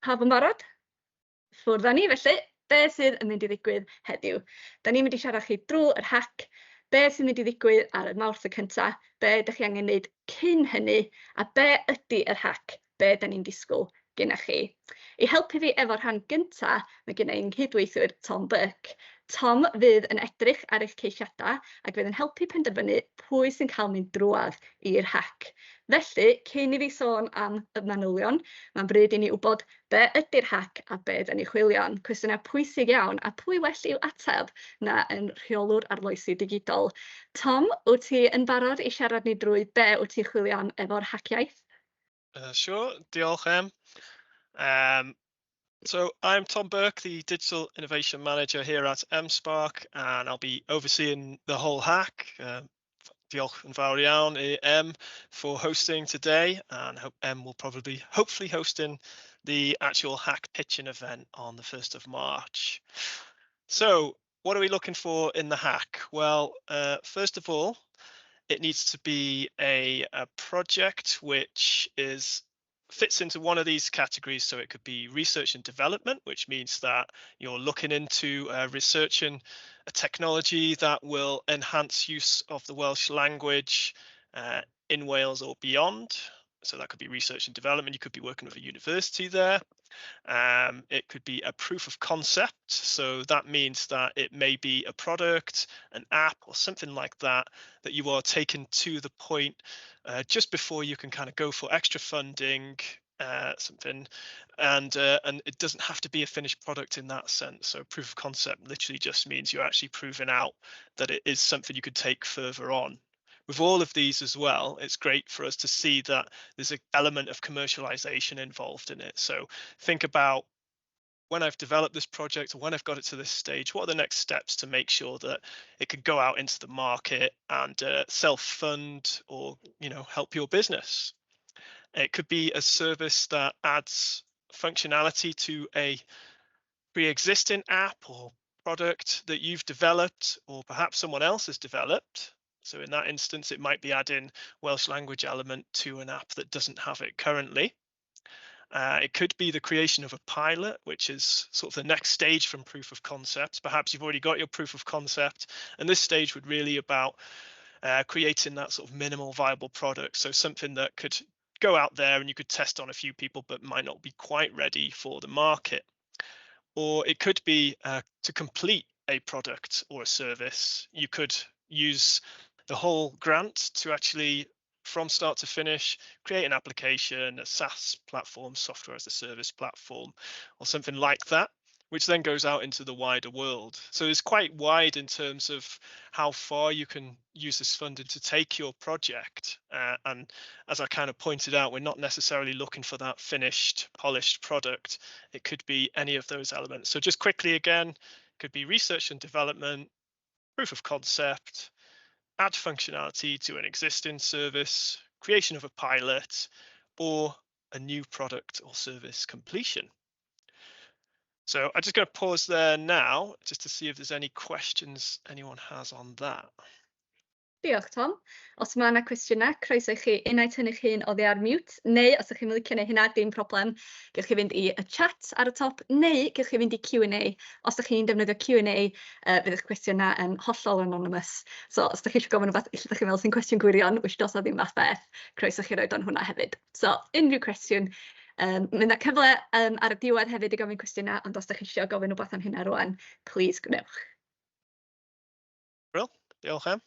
Pawb yn barod? Ffwrdd â ni felly. Be sydd yn mynd i ddigwydd heddiw? Dan ni'n mynd i siarad chi drwy yr hac, be sy'n mynd i ddigwydd ar y Mawrth y cynta, be dach chi angen wneud cyn hynny, a be ydy yr hac, be dan ni'n disgwyl genna chi. I helpu fi efo'r rhan gynta, mae genna i'n nghydweithiwr Tom Burke. Tom fydd yn edrych ar eich ceisiadau ac fydd yn helpu penderfynu pwy sy'n cael mynd drwadd i'r hac. Felly, cyn i fi sôn am y manylion, mae'n bryd i ni wybod be ydy'r hac a be dan ni'n chwilio am. Cwestiynau pwysig iawn, a pwy well i'w ateb na ein rheolwr arloesi digidol. Tom, wyt ti yn barod i siarad ni drwy be wyt ti'n chwilio am efo'r Hac Iaith? Sure, diolch, Em. So I'm Tom Burke, the Digital Innovation Manager here at M-SParc, and I'll be overseeing the whole hack. Diolch yn fawr iawn i Em for hosting today, and hope Em will probably, hopefully hosting the actual hack pitching event on the 1st of March. So what are we looking for in the hack? Well, first of all, it needs to be a project which is fits into one of these categories. So it could be research and development, which means that you're looking into researching a technology that will enhance use of the Welsh language in Wales or beyond. So that could be research and development. You could be working with a university there. It could be a proof of concept. So that means that it may be a product, an app, or something like that, that you are taken to the point just before you can kind of go for extra funding, something, and it doesn't have to be a finished product in that sense. So proof of concept literally just means you're actually proving out that it is something you could take further on. With all of these as well, it's great for us to see that there's an element of commercialization involved in it. So think about, when I've developed this project or when I've got it to this stage, what are the next steps to make sure that it could go out into the market and self-fund or help your business? It could be a service that adds functionality to a pre-existing app or product that you've developed or perhaps someone else has developed. So in that instance, it might be adding Welsh language element to an app that doesn't have it currently. It could be the creation of a pilot, which is sort of the next stage from proof of concept. Perhaps you've already got your proof of concept, and this stage would really about creating that sort of minimal viable product. So something that could go out there and you could test on a few people, but might not be quite ready for the market. Or it could be to complete a product or a service. You could use the whole grant to actually, from start to finish, create an application, a SaaS platform, software as a service platform, or something like that, which then goes out into the wider world. So it's quite wide in terms of how far you can use this funding to take your project. And as I kind of pointed out, we're not necessarily looking for that finished, polished product. It could be any of those elements. So just quickly again, it could be research and development, proof of concept, add functionality to an existing service, creation of a pilot, or a new product or service completion. So I'm just going to pause there now just to see if there's any questions anyone has on that. Diolch, Tom. Os mae yna cwestiynau, croeso i chi unai tynnu'ch hun oddi ar mute, neu os ydych chi'n licio neud hynna, dim problem, gewch chi fynd i y chat ar y top, neu gewch chi fynd i Q&A. Os ydych chi'n defnyddio Q&A, fydd eich cwestiynau yn hollol anonymous. So, os ydych chi eisiau gofyn rhywbeth, lle ydych chi'n meddwl sy'n cwestiwn gwirion, which does na ddim fath beth, croeso chi roid o'n hwnna hefyd. So, unrhyw cwestiwn, mae yna cyfle ar y diwedd hefyd i gofyn cwestiynau, ond os ydych chi eisiau gofyn rhywbeth am hynna rŵan, please gwnewch. Brill, diolch, Em.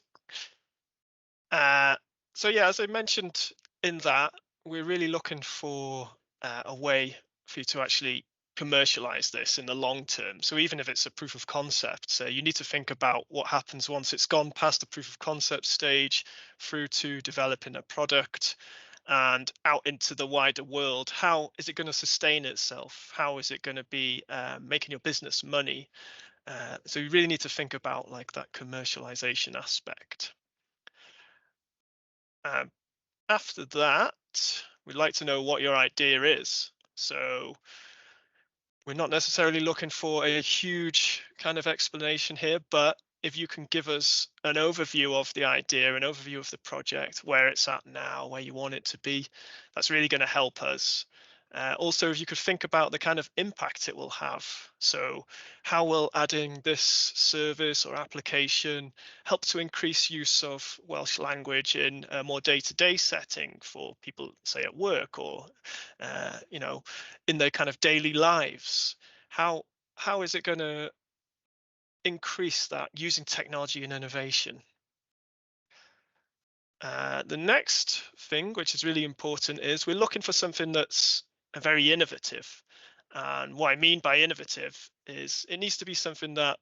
So yeah, as I mentioned in that, we're really looking for a way for you to actually commercialize this in the long term. So even if it's a proof of concept, so you need to think about what happens once it's gone past the proof of concept stage through to developing a product and out into the wider world. How is it going to sustain itself? How is it going to be making your business money? So you really need to think about that commercialization aspect. After that, we'd like to know what your idea is. So we're not necessarily looking for a huge kind of explanation here, but if you can give us an overview of the idea, an overview of the project, where it's at now, where you want it to be, that's really going to help us. Also, if you could think about the kind of impact it will have. So how will adding this service or application help to increase use of Welsh language in a more day-to-day setting for people, say, at work or, you know, in their kind of daily lives? How is it going to increase that using technology and innovation? The next thing, which is really important, is we're looking for something that's very innovative. And what I mean by innovative is it needs to be something that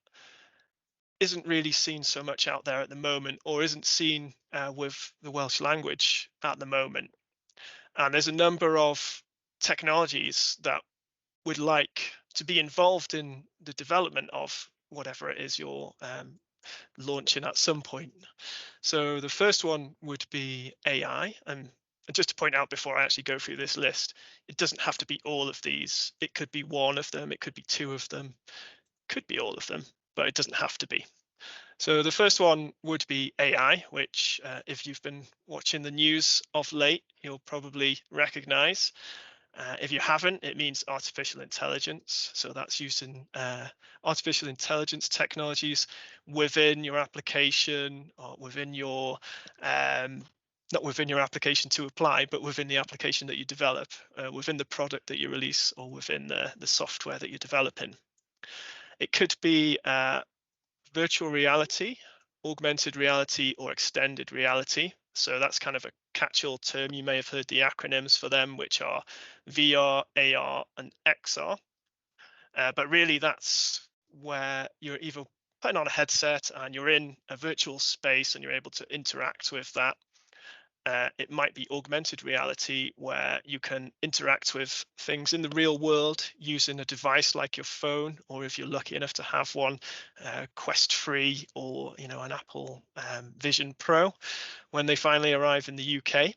isn't really seen so much out there at the moment, or isn't seen with the Welsh language at the moment. And there's a number of technologies that would like to be involved in the development of whatever it is you're launching at some point. So the first one would be AI. And just to point out before I actually go through this list, it doesn't have to be all of these. It could be one of them, it could be two of them, could be all of them, but it doesn't have to be. So the first one would be AI, which if you've been watching the news of late, you'll probably recognize. If you haven't, it means artificial intelligence. So that's using artificial intelligence technologies within your application or within your, not within your application to apply, but within the application that you develop, within the product that you release, or within the software that you're developing. It could be virtual reality, augmented reality, or extended reality. So that's kind of a catch-all term. You may have heard the acronyms for them, which are VR, AR, and XR. But really, that's where you're either putting on a headset and you're in a virtual space and you're able to interact with that. It might be augmented reality, where you can interact with things in the real world using a device like your phone, or if you're lucky enough to have one, Quest 3 or an Apple Vision Pro when they finally arrive in the UK.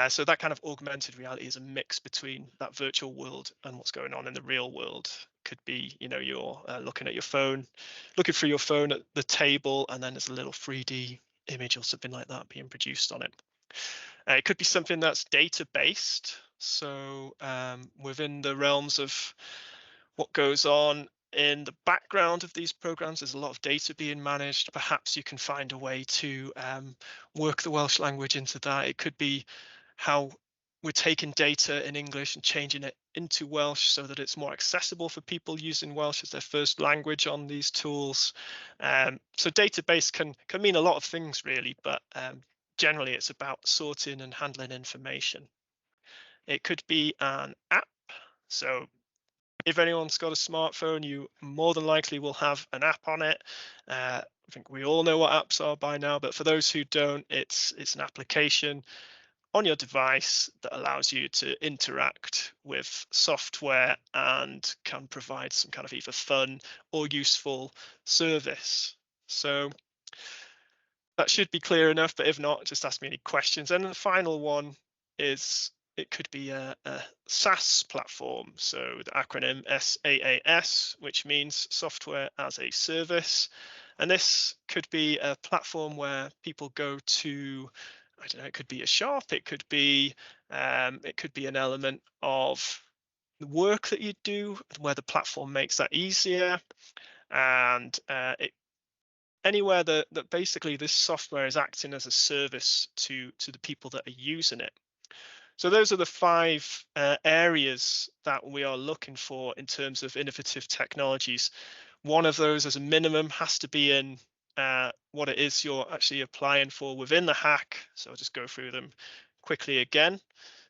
So that kind of augmented reality is a mix between that virtual world and what's going on in the real world. Could be, you're looking at your phone, looking through your phone at the table, and then there's a little 3D image or something like that being produced on it. It could be something that's data-based. So within the realms of what goes on in the background of these programs, there's a lot of data being managed. Perhaps you can find a way to work the Welsh language into that. It could be how we're taking data in English and changing it into Welsh so that it's more accessible for people using Welsh as their first language on these tools. So database can mean a lot of things really, but generally it's about sorting and handling information. It could be an app. So if anyone's got a smartphone, you more than likely will have an app on it. I think we all know what apps are by now, but for those who don't, it's an application on your device that allows you to interact with software and can provide some kind of either fun or useful service. So that should be clear enough, but if not, just ask me any questions. And the final one is it could be a SaaS platform. So the acronym SaaS, which means software as a service. And this could be a platform where people go to, I don't know, it could be a shop, it could be an element of the work that you do where the platform makes that easier. And anywhere that basically this software is acting as a service to the people that are using it. So those are the five areas that we are looking for in terms of innovative technologies. One of those as a minimum has to be in what it is you're actually applying for within the hack. So I'll just go through them quickly again.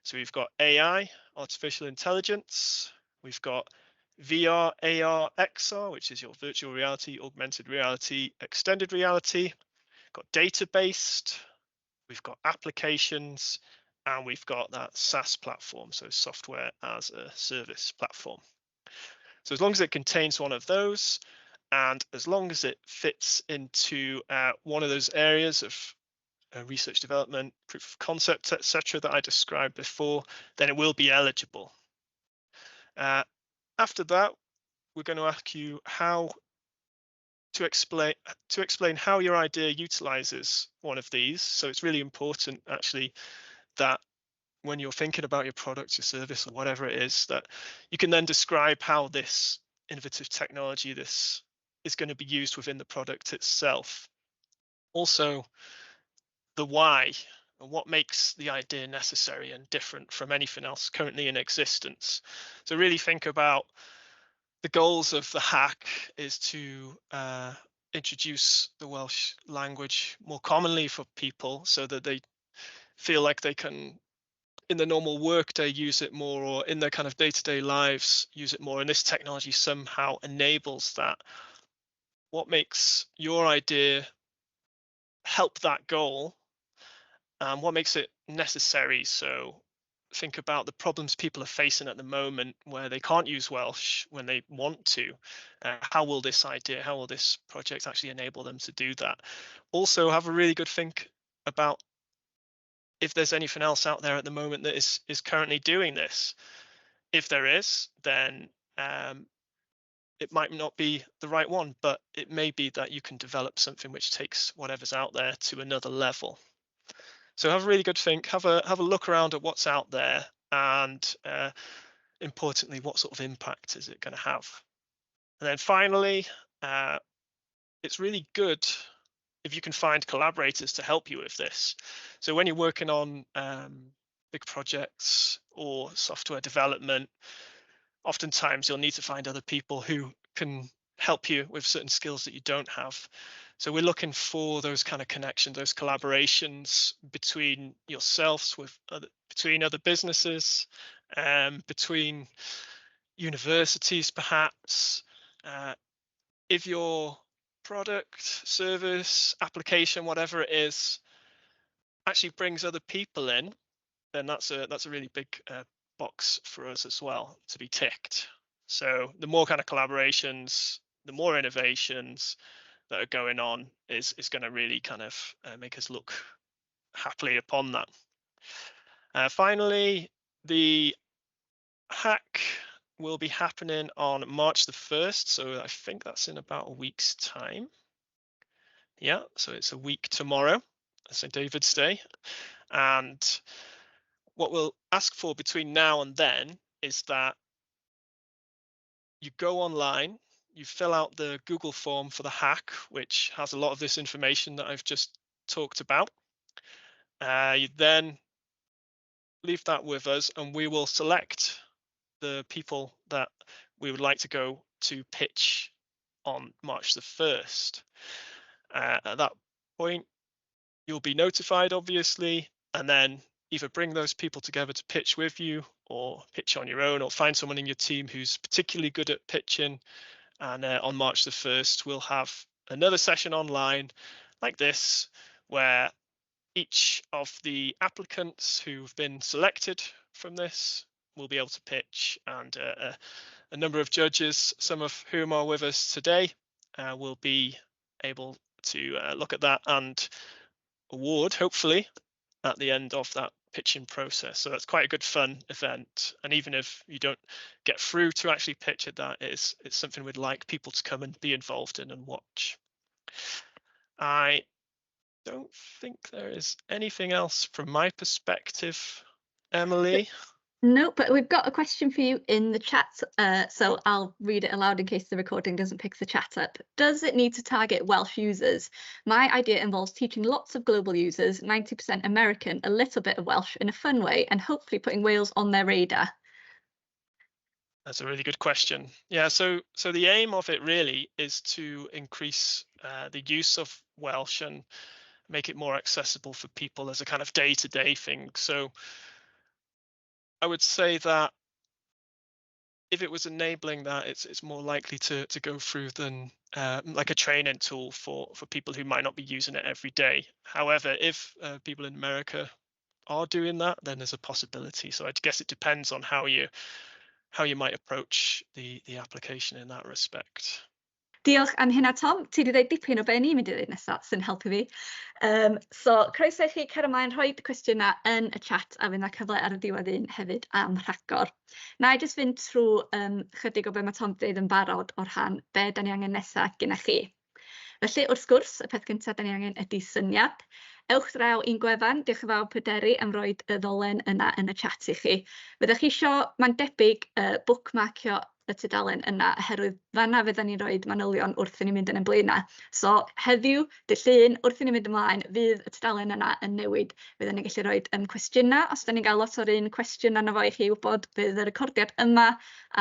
So we've got AI, artificial intelligence. We've got VR, AR, XR, which is your virtual reality, augmented reality, extended reality. We've got data-based, we've got applications, and we've got that SaaS platform, so software as a service platform. So as long as it contains one of those, and as long as it fits into one of those areas of research development, proof of concept, etc., that I described before, then it will be eligible. After that, we're going to ask you how to explain how your idea utilizes one of these. So it's really important actually that when you're thinking about your product, your service, or whatever it is, that you can then describe how this innovative technology, this is going to be used within the product itself. Also, the why and what makes the idea necessary and different from anything else currently in existence. So really think about the goals of the hack is to introduce the Welsh language more commonly for people so that they feel like they can, in the normal workday, use it more, or in their kind of day-to-day lives, use it more. And this technology somehow enables that. What makes your idea help that goal? And what makes it necessary? So think about the problems people are facing at the moment where they can't use Welsh when they want to. How will this idea, how will this project actually enable them to do that? Also have a really good think about if there's anything else out there at the moment that is currently doing this. If there is, then it might not be the right one, but it may be that you can develop something which takes whatever's out there to another level. So have a really good think, have a look around at what's out there, and importantly, what sort of impact is it going to have? And then finally, it's really good if you can find collaborators to help you with this. So when you're working on big projects or software development, oftentimes you'll need to find other people who can help you with certain skills that you don't have. So we're looking for those kind of connections, those collaborations between yourselves, between other businesses, between universities, perhaps. If your product, service, application, whatever it is, actually brings other people in, then that's a really big box for us as well to be ticked. So the more kind of collaborations, the more innovations that are going on is going to really kind of make us look happily upon that. Finally, the hack will be happening on March the 1st. So I think that's in about a week's time. Yeah, so it's a week tomorrow, St. David's Day. And what we'll ask for between now and then is that you go online, you fill out the Google form for the hack, which has a lot of this information that I've just talked about. You then leave that with us and we will select the people that we would like to go to pitch on March the 1st. At that point, you'll be notified, obviously, and then either bring those people together to pitch with you or pitch on your own, or find someone in your team who's particularly good at pitching. And on March the 1st, we'll have another session online like this, where each of the applicants who've been selected from this will be able to pitch, and a number of judges, some of whom are with us today, will be able to look at that and award, hopefully, at the end of that pitching process. So that's quite a good fun event. And even if you don't get through to actually pitch at that, it's something we'd like people to come and be involved in and watch. I don't think there is anything else from my perspective, Emily. No, but we've got a question for you in the chat, so I'll read it aloud in case the recording doesn't pick the chat up. Does it need to target Welsh users? My idea involves teaching lots of global users, 90% American, a little bit of Welsh in a fun way, and hopefully putting Wales on their radar. That's a really good question. Yeah, so the aim of it really is to increase the use of Welsh and make it more accessible for people as a kind of day-to-day thing. So I would say that if it was enabling that, it's more likely to go through than like a training tool for people who might not be using it every day. However, if people in America are doing that, then there's a possibility. So I guess it depends on how you might approach the application in that respect. Diolch am hynna, Tom. Ti 'di ddeud dipyn o be ni'n mynd i ddeud nesaf sy'n helpu fi. So croeso i chi cario ymlaen rhoi cwestiynau yn y chat, a fydd 'na cyfle ar y diwedd un hefyd am rhagor. Na i jyst fynd trwy chydig o be mae Tom 'di ddeud yn barod o rhan be dan ni angen nesaf gennych chi. Felly, wrth gwrs, y peth gyntaf dan ni angen ydy syniad. Ewch draw i'n gwefan, diolch yn fawr Pryderi am roid y ddolen yna yn y chat i chi. Fyddech chi isio, mae'n debyg, bookmarkio y tudalen yna, oherwydd fanna fyddan ni'n rhoi manylion wrth i ni mynd yn ein blaenau. So heddiw, dydd Llun, wrth i ni mynd ymlaen, fydd y tudalen yna yn newid. Fyddan ni'n gallu rhoi cwestiynau, os dan ni'n cael lot o'r un cwestiwn arno fo i chi wybod, fydd y recordiad yma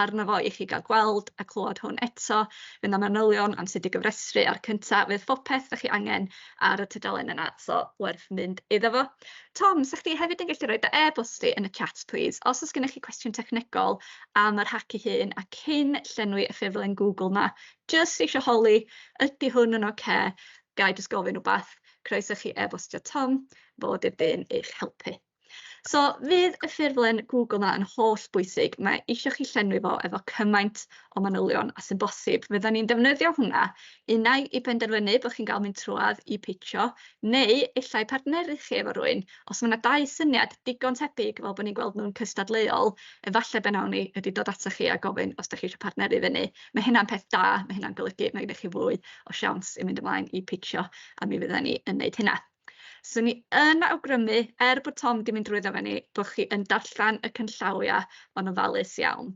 arno fo i chi gael gweld a clywed hwn eto. Fydd 'na manylion am sut i gofrestru ar cynta. Fydd phopeth dach chi angen ar y tudalen yna, so werth mynd iddo fo. Tom, 'sa chdi hefyd yn gallu rhoi dy e-bost di yn y chat, plîs? Os oes gennych chi cwestiwn technegol am yr hac ei hun, a cyn llenwi y ffurflen Google 'na, jyst isio holi, ydy hwn yn ocê? Ga i jyst gofyn rywbeth? Croeso i chi e-bostio Tom, fo 'di'r dyn i'ch helpu. So, fydd y ffurflen Google 'na yn holl bwysig. Mae isio chi llenwi fo efo cymaint o manylion â sy'n bosib. Fyddan ni'n defnyddio hwnna unai i benderfynu bod chi'n cael mynd trwadd i pitcho, neu ella i partneru chi efo rywun. Os ma' 'na dau syniad digon tebyg, fel bod ni'n gweld nhw'n cystadleuol, efallai be wnawn ni ydy dod atoch chi a gofyn os dach chi isio partneru fyny. Mae hynna'n peth da, mae hynna'n golygu mae gennych chi fwy o siawns i mynd ymlaen i pitcho, a mi fyddan ni yn wneud hynna. 'Swn i yn awgrymu, er bod Tom 'di mynd drwyddo efo ni, bod chi yn darllen y canllawiau yn ofalus iawn.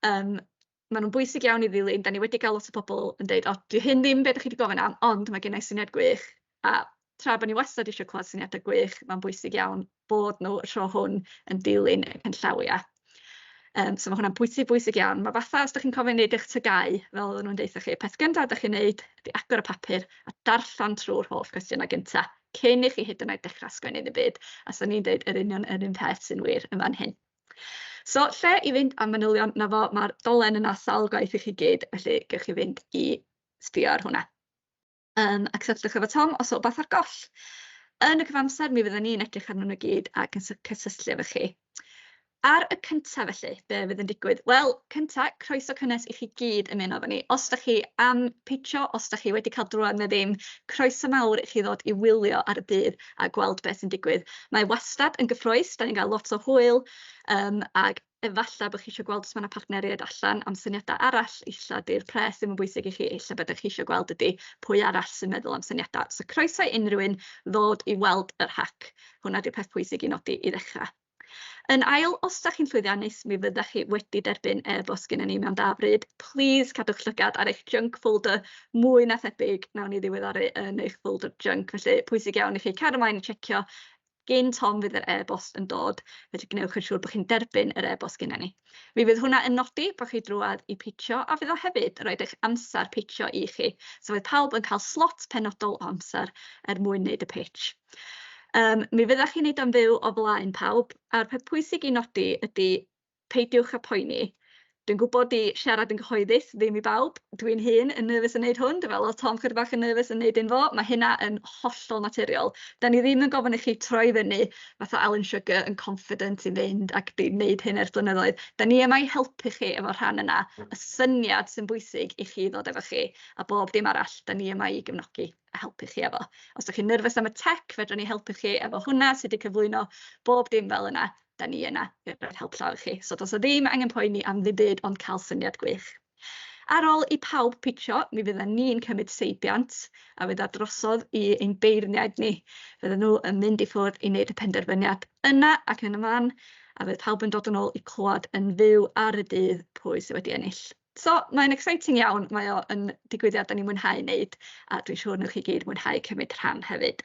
Maen nhw'n bwysig iawn i ddilyn. Dan ni wedi cael lot o bobl yn deud, "O, 'di hyn ddim be dach chi 'di gofyn am, ond mae genna i syniad gwych." A tra bod ni wastad isio clywed syniadau gwych, mae'n bwysig iawn bod nhw y tro hwn yn dilyn y canllawiau. So ma' hwnna'n bwysig, bwysig iawn. Ma' fatha os dach chi'n cofio wneud eich TGAU, fel oedden nhw'n deutha chi, y peth gyntaf dach chi'n wneud ydy agor y papur a darllen trwy'r holl gwestiynau gynta, cyn i chi hyd yn oed dechrau sgwennu ddim byd. A 'swn i'n deud yr union yr un peth sy'n wir yn fan hyn. So lle i fynd am manylion, 'na fo, ma'r dolen yna sawl gwaith i chi gyd, felly gewch chi fynd i sbio ar hwnna. A cysylltwch efo Tom os oes wbath ar goll. Yn y cyfamser, mi fyddan ni'n edrych arnyn nhw i gyd ac yn cysylltu efo chi. Ar y cyntaf felly, be fydd yn digwydd? Wel, cynta, croeso cynnes i chi gyd ymuno efo ni. Os dach chi am pitcho, os dach chi wedi cael drwadd neu ddim, croeso mawr i chi ddod i wylio ar y dydd a gweld beth sy'n digwydd. Mae wastad yn gyffrous, dan ni'n cael lot o hwyl, ac efallai bod chi isio gweld os ma' 'na partneriaid allan am syniadau arall. Ella 'di'r pres ddim yn bwysig i chi, ella be dach chi isio gweld ydy pwy arall sy'n meddwl am syniadau. So croeso i unrhyw un ddod i weld yr hac. Hwnna 'di'r peth pwysig i nodi i ddechrau. Yn ail, os dach chi'n llwyddiannus, mi fyddech chi wedi derbyn e-bost gennyn ni mewn da bryd. Plis cadwch llygad ar eich junk folder, mwy na thebyg wnawn ni ddiweddaru yn eich folder junk. Felly pwysig iawn i chi cario ymlaen i tsecio gyn Tom fydd yr e-bost yn dod, felly gwnewch yn siŵr bod chi'n derbyn yr e-bost gynna ni. Mi fydd hwnna yn nodi bod chi drwadd i pitcho, a fydd o hefyd yn rhoid eich amser pitcho i chi. So fydd pawb yn cael slot penodol o amser er mwyn wneud y pitch. Mi fyddech chi'n wneud o'n fyw o flaen pawb, a'r peth pwysig i nodi ydy peidiwch â poeni. Dwi'n gwybod 'di siarad yn gyhoeddus ddim i bawb. Dwi'n hun yn nervous yn wneud hwn. Dwi'n meddwl oedd Tom chydig bach yn nervous yn wneud un fo. Mae hynna yn hollol naturiol. Dan ni ddim yn gofyn i chi troi fyny fatha Alan Sugar yn confident i fynd ac 'di wneud hyn ers blynyddoedd. Dan ni yma i helpu chi efo'r rhan yna. Y syniad sy'n bwysig i chi ddod efo chi, a bob dim arall, dan ni yma i gefnogi a helpu chi efo. Os dach chi'n nervous am y tech, fedrwn ni helpu chi efo hwnna, sut i cyflwyno bob dim fel yna. Dan ni yna i roi help llaw i chi. So does 'na ddim angen poeni am ddim byd ond cael syniad gwych. Ar ôl i pawb pitcho, mi fyddan ni'n cymryd seibiant a fydd o drosodd i ein beirniaid ni. Fyddan nhw yn mynd i ffwrdd i wneud y penderfyniad yna ac yn y man, a fydd pawb yn dod yn ôl i clywed yn fyw ar y dydd pwy sydd wedi ennill. So mae'n exciting iawn, mae o yn digwyddiad dan ni'n mwynhau wneud, a dwi'n siŵr wnewch chi gyd mwynhau cymryd rhan hefyd.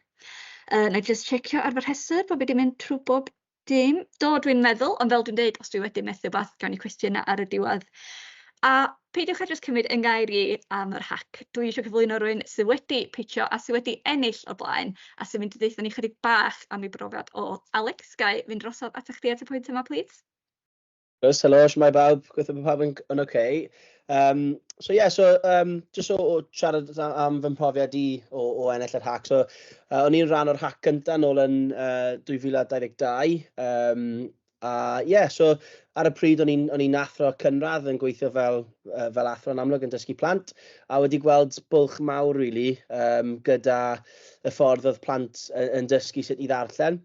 Wna i jyst tsecio ar fy rhestr bod fi 'di mynd trwy bob dim. Do, dwi'n meddwl, ond fel dwi'n deud, os dwi wedi methu wbath, gawn ni cwestiynau ar y diwedd. A peidiwch â jyst cymryd yng ngair i am yr hac. Dwi isio cyflwyno rywun sydd wedi pitcho a sydd wedi ennill o'r blaen, a sy'n mynd i ddeutha ni chydig bach am ei brofiad o. Alex, ga i fynd drosodd ata chdi at y pwynt yma, plîs? Yes, helo, shwmae bawb, gobeithio bod pawb yn ok. So ie, yeah, so jyst o siarad am fy mhrofiad i o ennill yr hac. So o'n i'n rhan o'r hac gyntaf nôl yn 2022. A ie, yeah, so ar y pryd o'n i'n athro cynradd yn gweithio fel athro yn amlwg yn dysgu plant, a wedi gweld bwlch mawr really, gyda y ffordd oedd plant yn dysgu sut i ddarllen.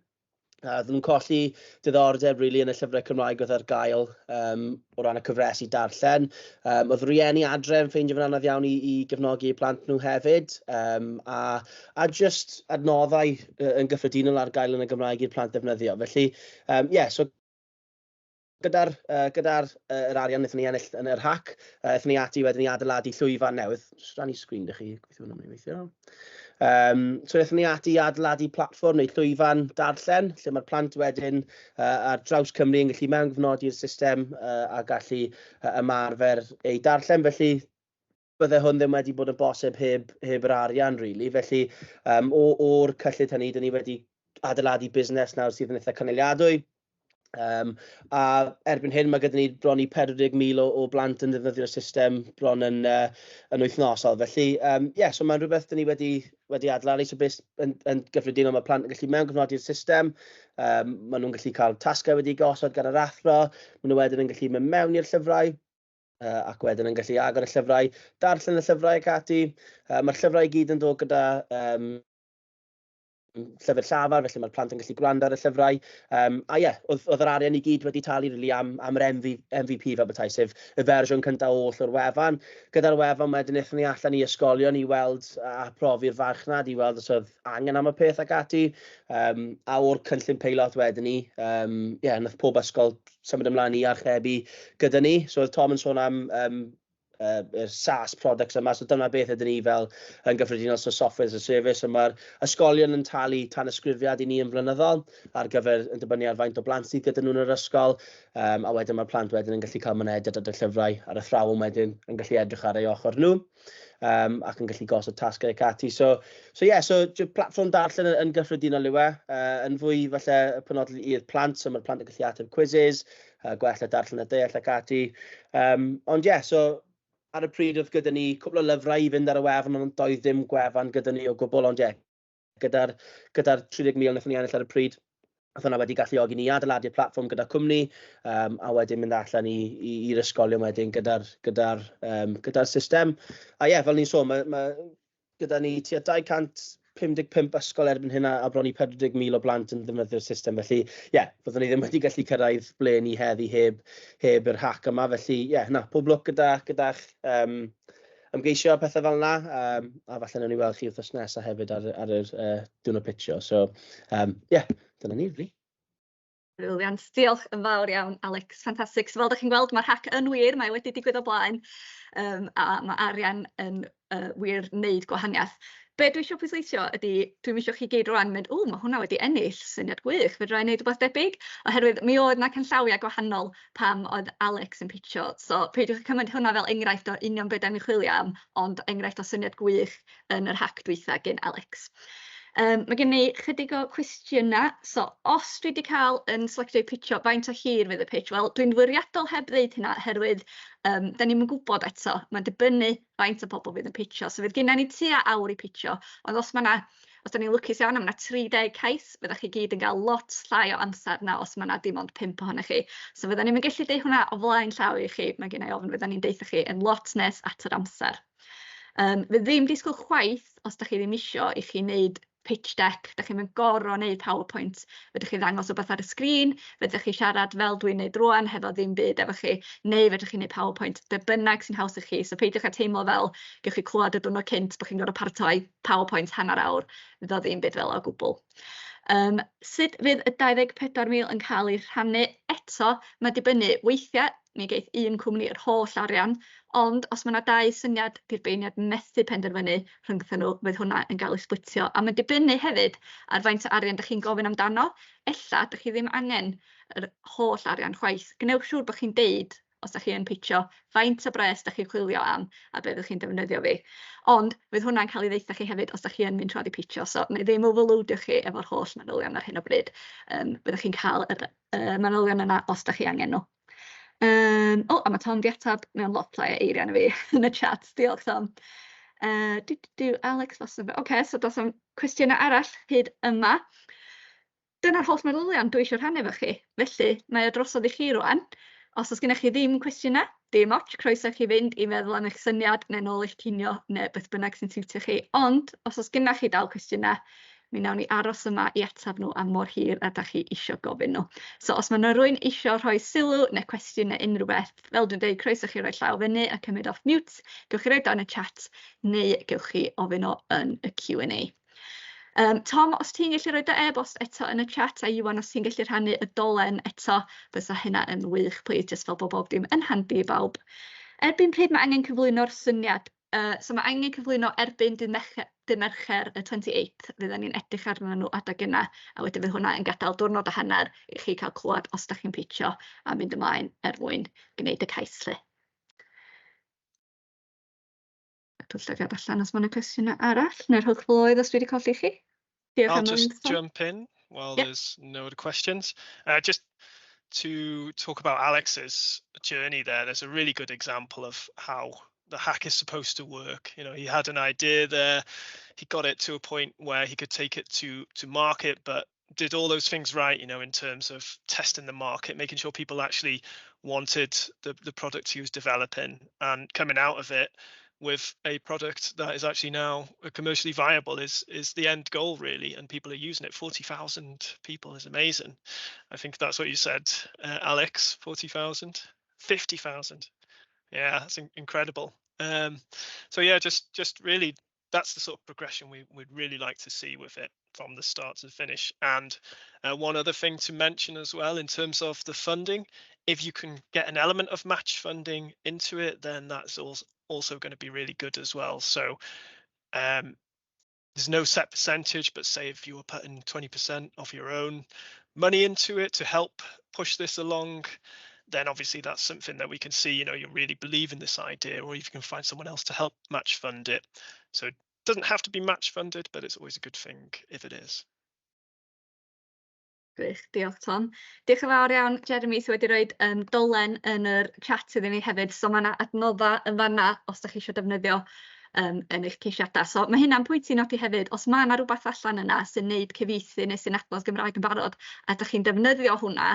Oedden nhw'n colli diddordeb really yn y llyfrau Cymraeg oedd ar gael o ran y cyfresi darllen. Oedd rieni adre yn ffeindio fe'n anodd iawn i gefnogi eu plant nhw hefyd, a just adnoddau yn gyffredinol ar gael yn y Gymraeg i'r plant ddefnyddio. Felly, yeah, so gyda'r yr arian wnaethon ni ennill yn yr hac, aethon ni ati wedyn i adeiladu llwyfan newydd. Just rannu sgrin 'da chi, gobeithio hwnna'n mynd i weithio. So aethon ni ati i adeiladu platfform neu llwyfan darllen, lle mae'r plant wedyn ar draws Cymru yn gallu mewngofnodi'r system a gallu ymarfer eu darllen. Felly bydde hwn ddim wedi bod yn bosib heb yr arian, really. Felly o'r cyllid hynny, dyn ni wedi adeiladu busnes nawr sydd yn eitha cynaliadwy. A erbyn hyn mae gyda ni bron i 40,000 o blant yn defnyddio'r system bron yn wythnosol. Felly, yeah, so mae'n rhywbeth dyn ni wedi adeiladu. So beth yn gyffredinol, mae plant yn gallu mewngofnodi'r system, maen nhw'n gallu cael tasgau wedi gosod gan yr athro, maen nhw wedyn yn gallu mynd mewn i'r llyfrau, ac wedyn yn gallu agor y llyfrau, darllen y llyfrau ac ati. Mae'r llyfrau i gyd yn dod gyda llyfr llafar, felly mae'r plant yn gallu gwrando ar y llyfrau. A ie, yeah, oedd yr arian i gyd wedi talu really am yr MVP fel petai, sef y fersiwn cyntaf oll o'r wefan. Gyda'r wefan wedyn aethon ni allan i ysgolion i weld a profi'r farchnad, i weld os oedd angen am y peth ac ati. A o'r cynllun peilot wedyn ni, yeah, nath pob ysgol symud ymlaen i archebu gyda ni. So oedd Tom yn sôn am yr SaaS products yma, so dyna beth ydyn ni fel yn gyffredinol, so software as a service, so mae'r ysgolion yn talu tanysgrifiad i ni yn flynyddol ar gyfer yn dibynnu ar faint o blant sydd gyda nhw yn yr ysgol, a wedyn mae'r plant wedyn yn gallu cael mynediad at y llyfrau, a'r athrawon wedyn yn gallu edrych ar ei ochr nhw, ac yn gallu gosod tasgau ac ati. So yeah, so platfform darllen yn gyffredinol yw e, yn fwy falle penodol i'r plant, so mae'r plant yn gallu ateb quizzes, gwella darllen a deall ac ati. Ond ie, yeah, so ar y pryd oedd gyda ni cwpl o lyfrau i fynd ar y wefan, ond doedd dim gwefan gyda ni o gwbl, ond ie, yeah, gyda 30,000 wnaethon ni ennill ar y pryd, oedd hwnna wedi galluogi ni adeiladu'r platfform gyda cwmni, a wedyn mynd allan i'r ysgolion wedyn gyda system. A ie, yeah, fel ni'n sôn, mae gyda ni tua 255 ysgol erbyn hyn a bron i 40,000 o blant yn ddefnyddio'r system. Felly, ie, yeah, fyddwn ni ddim wedi gallu cyrraedd ble ni heddi heb yr hac yma. Felly, ie, yeah, na, pob lwc gyda'ch ymgeisio a pethau fel yna. A falle nawn ni weld chi wythnos nesaf hefyd ar yr diwrnod pitio. So, ie, yeah, dyna ni, really. Brilliant. Diolch yn fawr iawn, Alex. Fantastic. So fel ydych chi'n gweld, mae'r hac yn wir, mae wedi digwydd o blaen, a mae arian yn wir wneud gwahaniaeth. Be dwi eisiau pwysleisio ydy, dwi'm eisiau chi gyd rwan mynd, "O, mae hwnna wedi ennill, syniad gwych, fedra i wneud rhywbeth debyg?" Oherwydd mi oedd 'na canllawiau gwahanol pam oedd Alex yn pitio. So peidiwch â cymryd hwnna fel enghraifft o union be dan ni'n chwilio am, ond enghraifft o syniad gwych yn yr hac dwytha gen Alex. Mae gen i chydig o cwestiynau. So, os dwi wedi cael yn selectio i pitio, faint o hir fydd y pitch? Wel, dwi'n fwriadol heb ddeud hynna, oherwydd da ni'm yn gwybod eto. Mae'n dibynnu faint o bobl fydd yn pitio. So, fydd genna ni tua awr i pitio, ond os da ni'n lwcus iawn a ma' 'na 30 cais, fyddwch chi gyd yn cael lot llai o amser na os ma' 'na dim ond 5 ohonoch chi. So, fydda ni'm yn gallu deud hwnna o flaen llaw i chi. Mae gen i ofn fydda ni'n deutha chi yn lot nes at yr amser. Fydd ddim disgwyl chwaith, os dach chi ddim isio, i chi wneud pitch deck. Dach chi'm yn gorfod wneud PowerPoint. Fedrwch chi ddangos rywbeth ar y sgrin, fedrwch chi siarad fel dwi'n wneud rŵan hefo ddim byd efo chi, neu fedrwch chi wneud PowerPoint, be bynnag sy'n haws i chi. So peidiwch â teimlo fel gewch chi clywed y diwrnod cynt bod chi'n gorfod paratoi PowerPoint hanner awr. Fydd o ddim byd fel 'na o gwbl. Sut fydd y 24,000 yn cael ei rhannu? Eto, mae'n dibynnu. Weithiau, mi geith un cwmni yr holl arian, ond os mae 'na dau syniad, 'di'r beirniad methu penderfynu rhyngthyn nhw, fydd hwnna yn cael ei splitio. A mae'n dibynnu hefyd ar faint o arian dach chi'n gofyn amdano. Ella dach chi ddim angen yr holl arian chwaith. Gwnewch siŵr bod chi'n deud, os dach chi yn pitio, faint o bres dach chi'n chwilio am a be fyddwch chi'n defnyddio fi. Ond fydd hwnna'n cael ei ddeutha chi hefyd os dach chi yn mynd trwodd i pitio, so wna i ddim overloadio chi efo'r holl manylion ar hyn o bryd. Byddwch chi'n cael yr manylion yna os dach chi angen nhw. O, a mae Tom 'di ateb mewn lot llai o eiriau na fi yn y chat. Diolch, Tom. Du, du, du, Alex, ocê, so does na'm cwestiynau arall hyd yma. Dyna'r holl manylion dwi eisiau rhannu efo chi. Felly, mae o drosodd i chi rŵan. Os oes gennych chi ddim cwestiynau, dim ots, croeso i chi fynd i meddwl am eich syniad neu nôl eich cinio neu beth bynnag sy'n siwtio chi. Ond os oes gennych chi dal cwestiynau, Mi wnawn ni aros yma i ateb nhw am mor hir a dach chi isio gofyn nhw. So os ma' 'na rywun isio rhoi sylw neu cwestiwn neu unrhyw beth, fel dwi'n deud, croeso chi roi llaw fyny a cymryd off mute. Gewch chi roid o yn y chat neu gewch chi ofyn o yn y Q&A. Tom, os ti'n gallu rhoi dy e-bost eto yn y chat, a Iwan, os ti'n gallu rhannu y dolen eto, fysa hynna yn wych, plis, jyst fel bod bob dim yn handi i bawb. Erbyn pryd mae angen cyflwyno'r syniad? So mae angen cyflwyno erbyn dydd Mercher y 28th. Fyddan ni'n edrych arnyn nhw adeg yna, a wedyn fydd hwnna yn gadael diwrnod a hanner i chi cael clywed os dach chi'n pitio a mynd ymlaen er mwyn gwneud y cais 'lly. Cadw llygad allan os mae 'na cwestiynau arall, neu rhowch floedd os dwi wedi colli chi. Diolch I'll am just ymwneud. Jump in while there's no other questions. Just to talk about Alex's journey there, there's a really good example of how the hack is supposed to work. He had an idea there, he got it to a point where he could take it to market, but did all those things right, in terms of testing the market, making sure people actually wanted the product he was developing, and coming out of it with a product that is actually now commercially viable is the end goal, really, and people are using it. 40,000 people is amazing. I think that's what you said, Alex, 40,000, 50,000. Yeah, that's incredible. So yeah, just really, that's the sort of progression we would really like to see with it from the start to the finish. And one other thing to mention as well, in terms of the funding, if you can get an element of match funding into it, then that's also going to be really good as well. So there's no set percentage, but say if you were putting 20% of your own money into it to help push this along, then obviously that's something that we can see, you really believe in this idea, or if you can find someone else to help match fund it. So it doesn't have to be match funded, but it's always a good thing if it is. Gwych, diolch, Tom. Diolch yn fawr iawn, Jeremy, sydd wedi rhoi dolen yn yr chat iddyn ni hefyd. So mae yna adnoddau yn fanna os ydych chi eisiau defnyddio yn eich ceisiadau. So mae hynna'n pwynt i nodi hefyd, os mae yna rhywbeth allan yna sy'n neud cyfieithu neu sy'n adnodd Gymraeg yn barod, a ydych chi'n defnyddio hwnna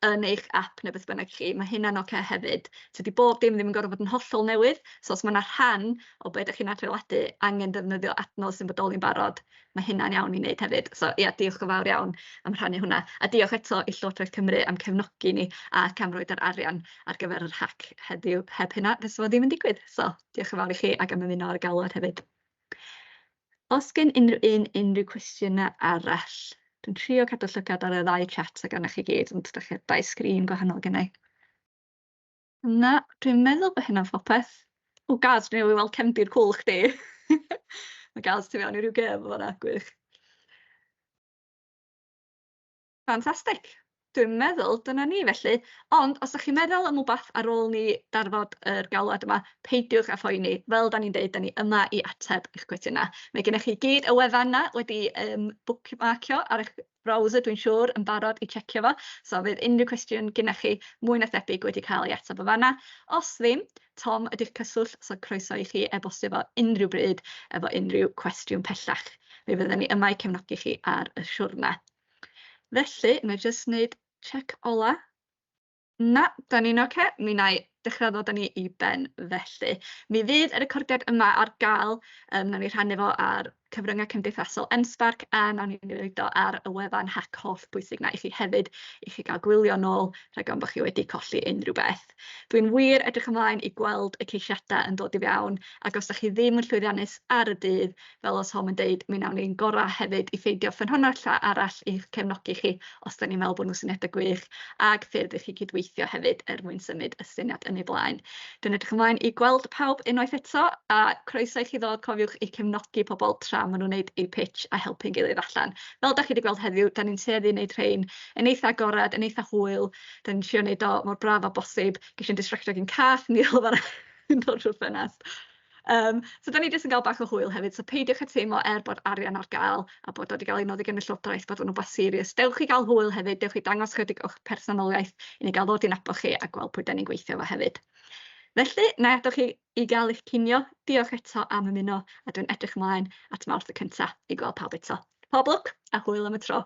yn eich app neu beth bynnag chi, mae hynna'n ocê hefyd. Tydi bob dim ddim yn gorfod bod yn hollol newydd, so os mae 'na rhan o be dach chi'n adeiladu angen defnyddio adnodd sy'n bodoli'n barod, mae hynna'n iawn i wneud hefyd. So ia, diolch yn fawr iawn am rhannu hwnna. A diolch eto i Llywodraeth Cymru am cefnogi ni ac am roid yr arian ar gyfer yr hac heddiw. Heb hynna, fysa fo ddim yn digwydd. So diolch yn fawr i chi ac am ymuno ar y galwad hefyd. Os gen unrhyw un unrhyw cwestiynau arall, dwi'n trio cadw llygad ar y ddau chat ag arnoch chi gyd, ond dach chi ar dau sgrin gwahanol gynna i. Na, dwi'n meddwl bod hynna'n phopeth. O, Gaz, dwi newydd weld cefndir cwl chdi. Mae Gaz tu fewn i ryw gêm yn fan'na, gwych. Fantastic. Dwi'n meddwl dyna ni felly. Ond os ydych chi'n meddwl am wbath ar ôl ni darfod yr galwad yma, peidiwch â phoeni. Fel dan ni'n deud, dan ni yma i ateb eich cwestiynau. Mae gennych chi gyd y wefan 'na wedi bookmarkio ar eich browser, dwi'n siŵr, yn barod i checio fo. So fydd unrhyw cwestiwn gennych chi mwy na thebyg wedi cael ei ateb o fanna. Os ddim, Tom ydy'ch cyswllt, so croeso i chi e-bostio fo unrhyw bryd efo unrhyw cwestiwn pellach. Mi fyddwn ni yma i cefnogi chi ar y siwrne. Felly, wna i jyst wneud check ola. Na, da ni'n ocê. Mi wna i dechrau ddod â ni i ben felly. Mi fydd y recordiad yma ar gael, wnawn ni rhannu fo ar cyfryngau cymdeithasol M-SParc a wnawn ni roid o ar y wefan hac holl bwysig 'na i chi hefyd, i chi gael gwylio nôl rhag ofn bod chi wedi colli unrhyw beth. Dwi'n wir edrych ymlaen i gweld y ceisiadau yn dod i fewn, ac os dach chi ddim yn llwyddiannus ar y dydd, fel oedd Tom yn deud, mi wnawn ni'n gorau hefyd i ffeindio ffynhonnell arall i'ch cefnogi chi os dan ni'n meddwl bod nhw'n syniadau gwych, ac ffyrdd i chi cydweithio hefyd er mwyn symud y syniad yn ei blaen. Dwi'n edrych ymlaen i gweld pawb unwaith eto, a croeso i chi ddod, cofiwch i cefnogi pobl tra maen nhw'n wneud eu pitch a helpu'n gilydd allan. Fel dach chi 'di gweld heddiw, dan ni'n tueddu i wneud rhein yn eitha agored, yn eitha hwyl, dan ni'n trio wneud o mor braf â bosib. Ges i'n distractio gan cath Neil fan'na yn dod trwy'r ffenest. So dan ni jyst yn gael bach o hwyl hefyd, so peidiwch â teimlo er bod arian ar gael a bod o 'di gael ei noddi gan y Llywodraeth bod o'n wbath serious. Dewch i gael hwyl hefyd, dewch i dangos chydig o'ch personoliaeth i ni gael ddod i nabod chi a gweld pwy dan ni'n gweithio efo hefyd. Felly, wna i adael chi i gael eich cinio. Diolch eto am ymuno, a dwi'n edrych ymlaen at Mawrth y 1 i gweld pawb eto. Pob lwc a hwyl am y tro.